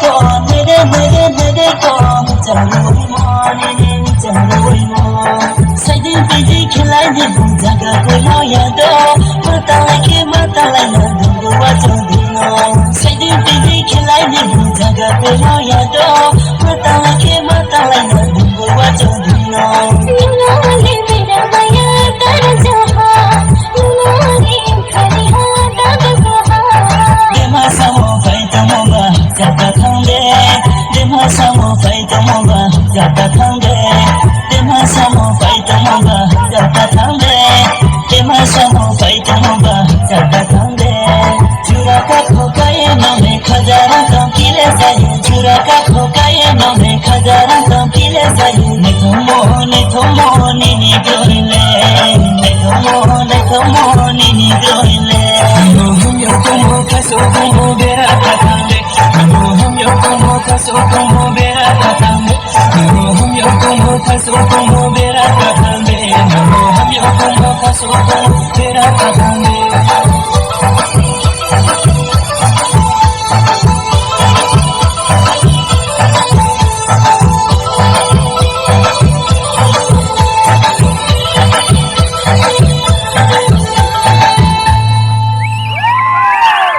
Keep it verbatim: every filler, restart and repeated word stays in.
Ko nere nere nere ko, charui mo nere charui mo. Saidin pidi khilai di bu jaga ko no ya do. Matalai ke matalai na dungu wa chodino. Saidin pidi khilai di bu jaga ko no ya do. Matalai ke matalai na dungu wa chodino. Dema samo pai tamo ba jata thang de. Dema samo pai tamo ba jata thang de. Dema samo pai tamo ba jata thang de. Dema samo pai tamo ba jata thang de. Jura ka khokai no me khajara tong kile sai. Jura ka khokai no me khajara tong kile sai. Ne thomo ne thomo ni ni groile. Ne thomo ne thomo ni ni groile. No hum yo tomo kaso tomo bera katande. No hum yo tomo kaso tomo bera katande. No hum yo tomo kaso tomo bera katande. No hum yo tomo kaso tomo bera katande.